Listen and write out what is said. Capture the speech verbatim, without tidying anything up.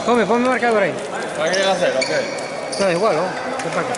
Home, ponme marcador ahí. ¿Qué quieres hacer o qué? No, igual, ¿no? ¿Qué pasa?